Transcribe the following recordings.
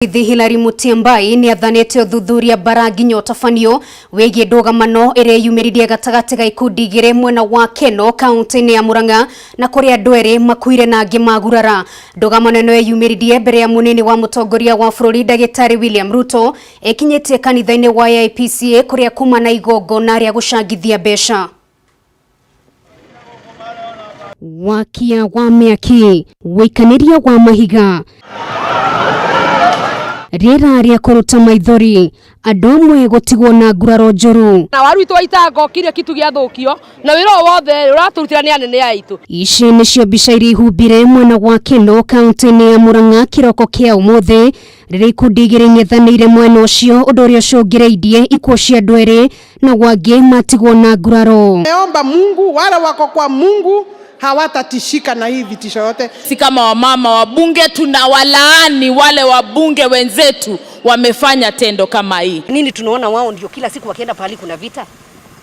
Borithi Hillary Mutyambai nĩ athanĩte ũthuthuria bara nginya ũtabanio wĩgiĩ ndũgamano ĩrĩa yumĩririe gatagatĩ ga ikundi igĩrĩ mwena wa Keno kaunti-inĩ ya Murang'a na kũrĩa andũ erĩ makuire na angĩ magurara. Ndũgamano ĩno yumĩririe mbere ya mũnini wa mũtongoria wa bũrũri Ndagĩtarĩ William Ruto ĩkinyĩtie kanitha-inĩ wa AIPCA kũrĩa kuma na igongona rĩa gũcangithia mbeca. Wakia wa mĩaki, wĩikanĩria wa mahiga, rĩera rĩa kũruta maithori, andũ amwe gũtigwo na nguraro njũru. Na waru witũ waitanga kile kitu gĩathũkio na wĩra o wothe ũratũrutĩra nĩ anene aitũ. Ici nĩcio mbica iria ihumbire mwena wa Keno kaunti-inĩ ya Murang'a kĩroko kĩa ũmũthĩ rĩrĩa ikundi igĩrĩ ing'ethanĩire mwena ũcio ũndũ ũrĩa ũcũngĩrĩirie ikuũ cia andũ erĩ na wangĩ matigwo na nguraro. Omba Mungu, wale wako kwa Mungu hawatatishika na hii vitisho yote. Si kama wamama wabunge tunawalaani wale wabunge wenzetu wamefanya tendo kama hii. Nini tunaona wao ndio kila siku wakienda pahali kuna vita.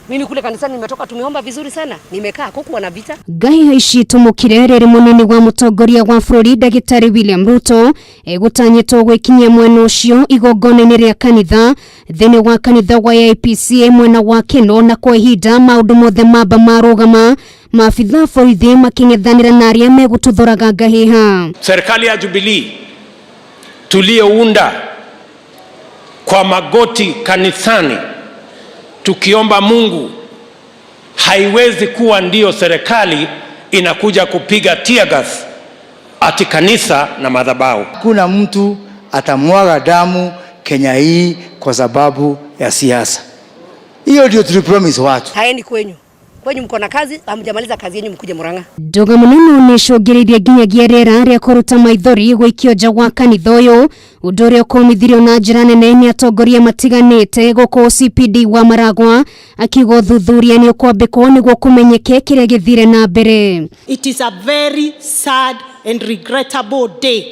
Mimi kule kanisani nimetoka, tumeomba vizuri sana, nimekaa kukuwa na vita. Ngai haici tumukire rĩrĩ mũnini wa mũtongoria wa bũrũri Ndagĩtarĩ William Ruto egũtanyĩtwo gwĩkinyia mwena ũcio igongona-inĩ rĩa kanitha thĩinĩ wa kanitha wa AIPCA mwena wa Keno, na kwa ihinda maũndũ mothe mamba marũgama, maabitha borithi makĩng'ethanĩra na arĩa megũtũthoraga ngahĩha. Serikali ya Jubilee tuliyounda kwa magoti kanisani tukiomba Mungu haiwezi kuwa ndiyo serikali inakuja kupiga tear gas ati kanisa na madhabahu. Kuna mtu atamwaga damu Kenya hii kwa sababu ya siasa. Hiyo ndio tulipromise watu. Haendi kwenyu. Kwenyu mko na kazi, hamjamaliza kazi yenyu mkuje Murang'a. Ndũgamano ĩno nĩĩcũngĩrĩirie nginyagia rĩera rĩa kũruta maithori gũikio nja wa kanitha ũyũ, ũndũ ũrĩa ũkũmithirio na njĩra nene nĩ atongoria matiganĩte gũkũ CPD wa Maragwa akiuga ũthuthuria nĩ ũkwambĩkwo nĩguo kũmenyeke kĩrĩa gĩthire na mbere. It is a very sad and regrettable day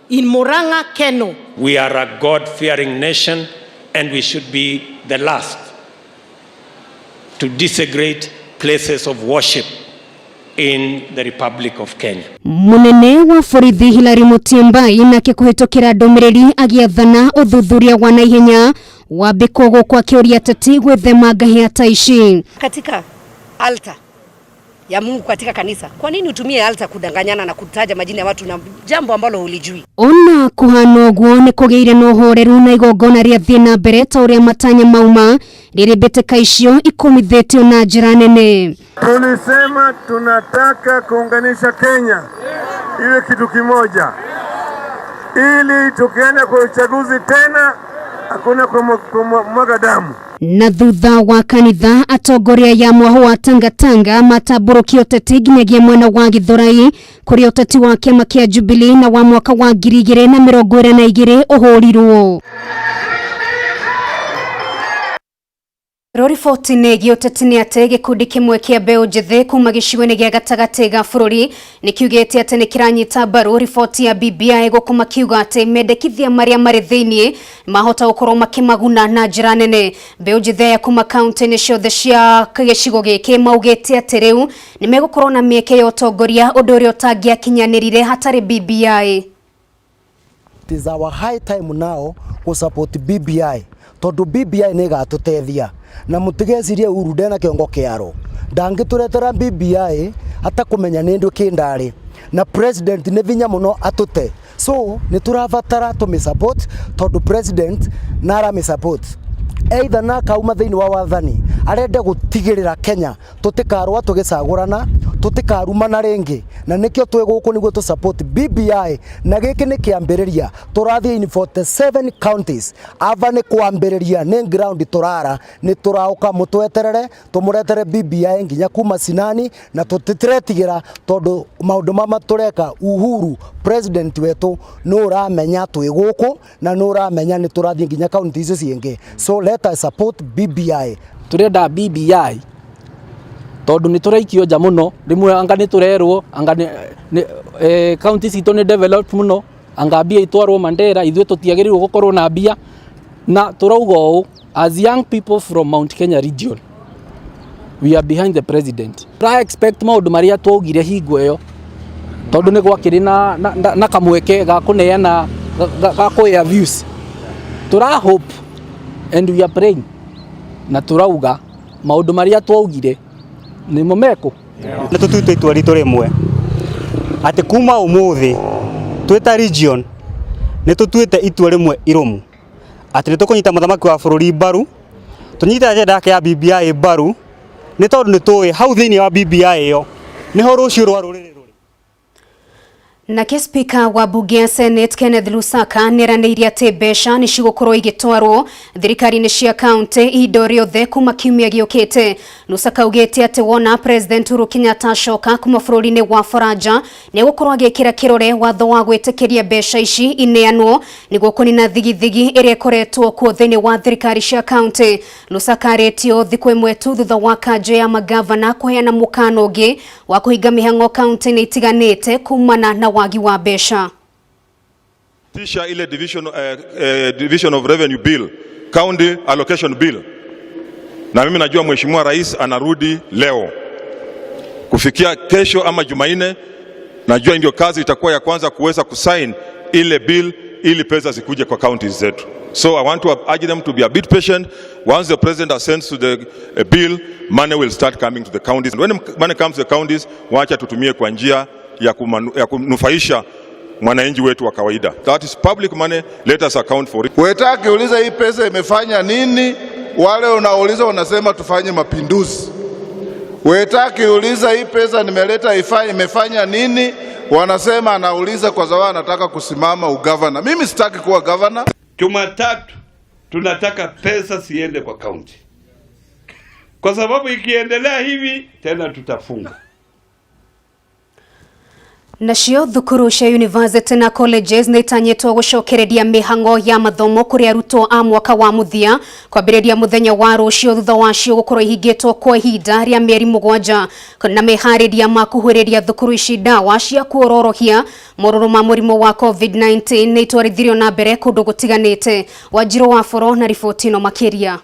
in Murang'a, Keno. We are a God-fearing nation and we should be the last to desecrate places of worship in the Republic of Kenya. Munene wa borithi Hillary Mutyambai nake kũhĩtũkĩra ndũmĩrĩri agĩathana ũthuthuria wa naihenya wambĩkwo gũkũ akĩũria ateti gwĩthema ngahĩha ta ici. Katika altar ya Mungu katika kanisa, kwa nini utumie altar kudanganyana na kutaja majina ya watu na jambo ambalo hulijui? Ona kũhana ũguo nĩ kũgĩire na ũhoreru na igongona rĩathiĩ na mbere ta ũrĩa matanya mauma rĩrĩ mbĩtĩka icio ikumithĩtio na njĩra nene. Tulisema tunataka kuunganisha Kenya iwe kitu kimoja, ili tukienda kwa uchaguzi tena hakuna kumwaga damu. Na thutha wa kanitha atongoria ya mwaho wa Tangatanga matambũrũkia ũteti nginyagia mwena wa Githurai kũrĩa ũteti wa kĩama kĩa Jubilee na wa mwaka wa 2022 ũhũrirwo. Riboti-inĩ ĩgiĩ ũteti nĩ atĩ gĩkundi kĩmwe kĩa mbeũ njĩthĩ kuma gĩcigo-inĩ gĩa gatagatĩ ga bũrũri nĩ kiugĩte atĩ nĩ kĩranyita mbaru riboti ya BBI gũkũ makiuga atĩ mendekithia marĩa marĩ thĩiniĩ mahota gũkorwo makĩmaguna na njĩra nene. Mbeũ njĩthĩ aya kuma kaunti-inĩ ciothe cia gĩcigo gĩkĩ maugĩte atĩ rĩu nĩ megũkorwo na mĩeke ya ũtongoria ũndũ ũrĩa ũtangĩakinyanĩrire hatarĩ BBI. It is our high time now gũ support BBI tondu BBI nĩ ĩgatũteithia na mũtigecirie Uhuru ndena kĩongo kĩaro ndangĩtũretera BBI atakũmenya nĩ ndũ kĩndarĩ na president nĩ vinya mũno atũte, so nĩ tũrabatara tũmĩ support tondu president na aramĩ support either na kauma thĩinĩ wa wathani arenda gũtigĩrĩra Kenya tũtikarũa tũgĩcagũrana tũtikarumana rĩngĩ na nĩkĩo twĩ gũkũ nĩguo tũ support BBI na gĩkĩ nĩ kĩambĩrĩria tũrathiĩ in 47 counties ava nĩ kwambĩrĩria nĩ ground tũrara nĩ tũraũka mũtweterere tũmũretere BBI nginya kuma Sinani na tũtitiretigĩra tondũ maũndũ mama tũreka Uhuru president wetũ nĩ ũramenya twĩ gũkũ na nĩ ũramenya nĩ tũrathiĩ nginya county icio ciĩngĩ, so let us support BBI. Turenda BBI tondu nĩ tũraikio nja mũno rĩmwe anga nĩ tũrerwo anga nĩ county citũ nĩ developed mũno anga mbia itwarwo Mandera ithuĩ tũtiagĩrĩirwo gũkorwo na mbia na tũrauga ũũ as young people from Mount Kenya region, we are behind the president. Tũra expect maũndũ marĩa twaugire hingo ĩyo tondu nĩ gwakĩrĩ na kamweke ga kũneana ga kũĩa views. Tũra hope and we are praying na tũrauga maũndũ marĩa twaugire nĩmo mekũ. Nĩ tũtuĩte itua ritũ rĩmwe atĩ kuma ũmũthĩ twĩ ta region nĩ tũtuĩte itua rĩmwe irũmu atĩ nĩ tũkũnyita mũthamaki wa bũrũri mbaru, tũnyite agenda yake ya BBI mbaru, nĩ tondũ nĩ tũĩ hau thĩinĩ wa BBI ĩyo nĩho rũciũ rwa rũrĩrĩ rũrĩ. Nake spika wa bunge ya Senate Kenneth Lusaka nĩeranĩire atĩ mbeca nĩ cigũkorwo igĩtwarwo thirikari-inĩ cia kaunti ihinda o rĩothe kuma kiumia gĩũkĩte. Lusaka augĩte atĩ wona President Uhuru Kenyatta acoka kuma bũrũri-inĩ wa Faranja nĩegũkorwo agĩkĩra kĩrore watho wa gwĩtĩkĩria mbeca ici ineanwo nĩguo kũnina thigithigi ĩrĩa ĩkoretwo kuo thĩinĩ wa thirikari cia kaunti. Lusaka arĩtio thikũ ĩmwe tu thutha wa kanjũ ya magavana kũheana mũkana ũngĩ wa kũhinga mĩhang'o kaunti-inĩ itiganĩte kumana na wagi wa mbeca. Tisha ile division of revenue bill, county allocation bill. Na mimi najua Mheshimiwa Rais anarudi leo. Kufikia kesho ama Jumanne, najua ndio kazi itakuwa ya kwanza kuweza kusign ile bill ili pesa zikuje kwa counties zetu. So I want to urge them to be a bit patient. Once the president assents to the bill, money will start coming to the counties. And when money comes to the counties, wacha tutumie kwa njia ya kunufaisha mwananchi wetu wa kawaida. That is public money, let us account for it. Weta akiuliza hii pesa imefanya nini, wale unauliza wanasema tufanye mapinduzi. Weta akiuliza hii pesa nimeleta imefanya nini, wanasema anauliza kwa sababu anataka kusimama ugavana. Mimi sitaki kuwa gavana. Jumatatu tunataka pesa siende kwa kaunti, kwa sababu ikiendelea hivi tena tutafunga. Nacio thukuru cia university na colleges nĩ itanyĩtwo gũcokereria mĩhang'o ya mathomo kũrĩ arutwo a mwaka wa mũthia kwambĩrĩria mũthenya wa rũciũ thutha wacio gũkorwo ihingĩtwo kwa ihinda rĩa mĩeri 7 na meharĩria ma kũhuhĩrĩria thukuru ici ndawa cia kuororohia morũrũ ma mũrimũ wa COVID-19 nĩ itwarithirio na mbere kũndũ gũtiganĩte. Wanjirũ wa Boro na riboti ĩno makĩria.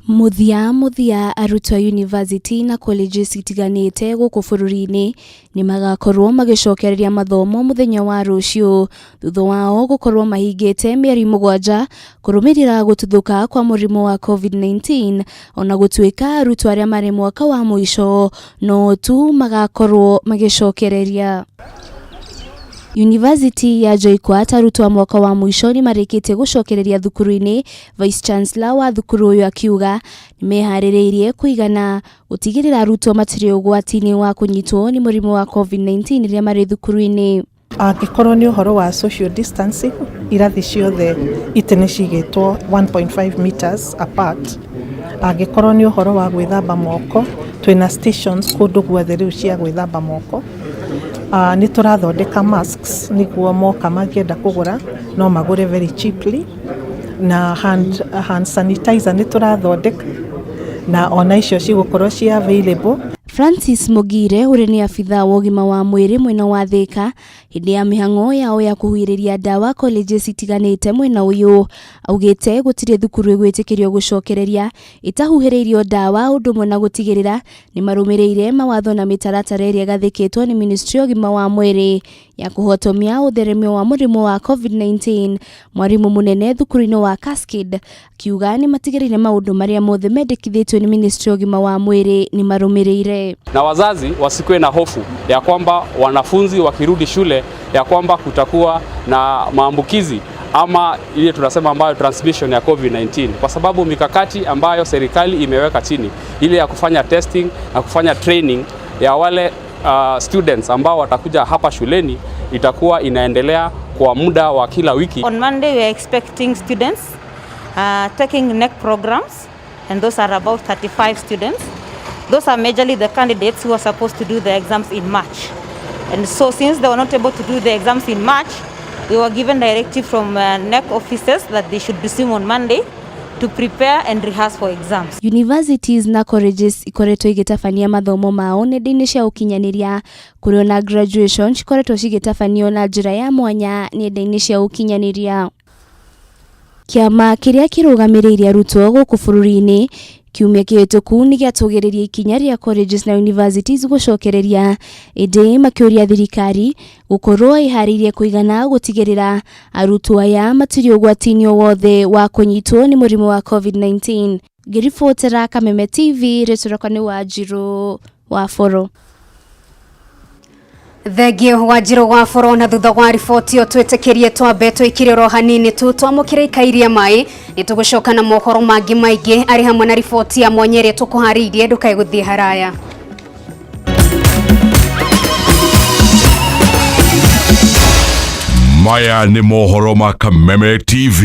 Mũthia mũthia arutwo a university na colleges itiganĩte gũkũ bũrũri-inĩ nĩ magakorwo magĩcokereria mathomo mũthenya wa rũciũ thutha wao gũkorwo mahingĩte mĩeri 7 kũrũmĩrĩra gũtuthũka kwa mũrimũ wa COVID-19 ona gũtuĩka arutwo arĩa marĩ mwaka wa mũico no tu magakorwo magĩcokereria. University ya JKUAT arutwo a mwaka wa mũico nĩ marĩkĩtie gũcokereria thukuru-inĩ, Vice Chancellor wa thukuru ũyũ akiuga nĩ meharĩrĩirie kũigana gũtigĩrĩra arutwo matirĩ ũgwati-inĩ wa kũnyitwo nĩ mũrimũ wa COVID-19 rĩrĩa marĩ thukuru-inĩ. Angĩkorwo nĩ ũhoro wa social distancing, irathi ciothe itĩ nĩ cigĩtwo 1.5 meters apart. Angĩkorwo nĩ ũhoro wa gwĩthamba moko, twĩna stations kũndũ guothe rĩu cia gwĩthamba moko. Nĩ tũrathondeka masks nĩguo moka mangĩenda kũgũra no magũre very cheaply, na hand sanitizer nĩ tũrathondeka na ona icio cigũkorwo ci available. Francis Mugire ũrĩa nĩ abithaa wa ũgima wa mwĩrĩ mwena wa Thika hĩndĩ ya mĩhang'o yao ya kũhuhĩrĩria ndawa colleges itiganĩte mwena ũyũ augĩte gũtirĩ thukuru ĩgwĩtĩkĩrio gũcokereria ĩtahuhĩrĩirio ndawa ũndũ ũmwe na gũtigĩrĩra nĩ marũmĩrĩire mawatho na mĩtaratara ĩrĩa ĩgathĩkĩtwo nĩ ministry ya ũgima wa mwĩrĩ ya kũhotomia ũtheremio wa mũrimũ wa COVID-19. Mwarimũ mũnene thukuru-inĩ wa Cascade akiuga nĩ matigĩrĩire maũndũ marĩa mothe mendekithĩtio nĩ ministry ya ũgima wa mwĩrĩ nĩ marũmĩrĩire. Na wazazi wasikuwe na hofu ya kwamba wanafunzi wakirudi shule ya kwamba kutakuwa na maambukizi ama ile tunasema ambayo transmission ya COVID-19, kwa sababu mikakati ambayo serikali imeweka chini ile ya kufanya testing na kufanya training ya wale students ambao watakuja hapa shuleni itakuwa inaendelea kwa muda wa kila wiki. On Monday we are expecting students taking NEC programs, and those are about 35 students. Those are majorly the candidates who are supposed to do the exams in March. And so since they were not able to do the exams in March, we were given directive from NEC officers that they should resume on Monday to prepare and rehearse for exams. Universities na colleges ikoretwo igĩtabania mathomo mao nenda-inĩ cia ũkinyanĩria kũrĩ ona graduation cikoretwo cigĩtabanio na njĩra ya mwanya nenda-inĩ cia ũkinyanĩria. Kĩama kĩrĩa kĩrũgamĩrĩire arutwo gũkũ bũrũri-inĩ Kiumia kĩhĩtũku nĩ gĩatũgĩrĩrie ikinya rĩa colleges na universities gũcokereria, ĩndĩ makĩũria thirikari gũkorwo ĩharĩirie kũigana gũtigĩrĩra arutwo aya matirĩ ũgwati-inĩ o wothe wa kũnyitwo nĩ mũrimũ wa COVID-19. Ngĩribotera Kameme TV, rĩtwa rĩakwa nĩ Wanjirũ wa Boro. Thengio Wanjirũ wa Boro. Na thutha wa riboti ĩyo, twĩtĩkĩrie twambe twĩkire oro hanini tu twamũkĩre ikairia maĩ. Nĩ tũgũcoka na mohoro mangĩ maingĩ arĩ hamwe na riboti ya mwanya ĩrĩa tũkũharĩirie. Ndũkae gũthiĩ haraya. Maya nĩ mohoro ma Kameme TV.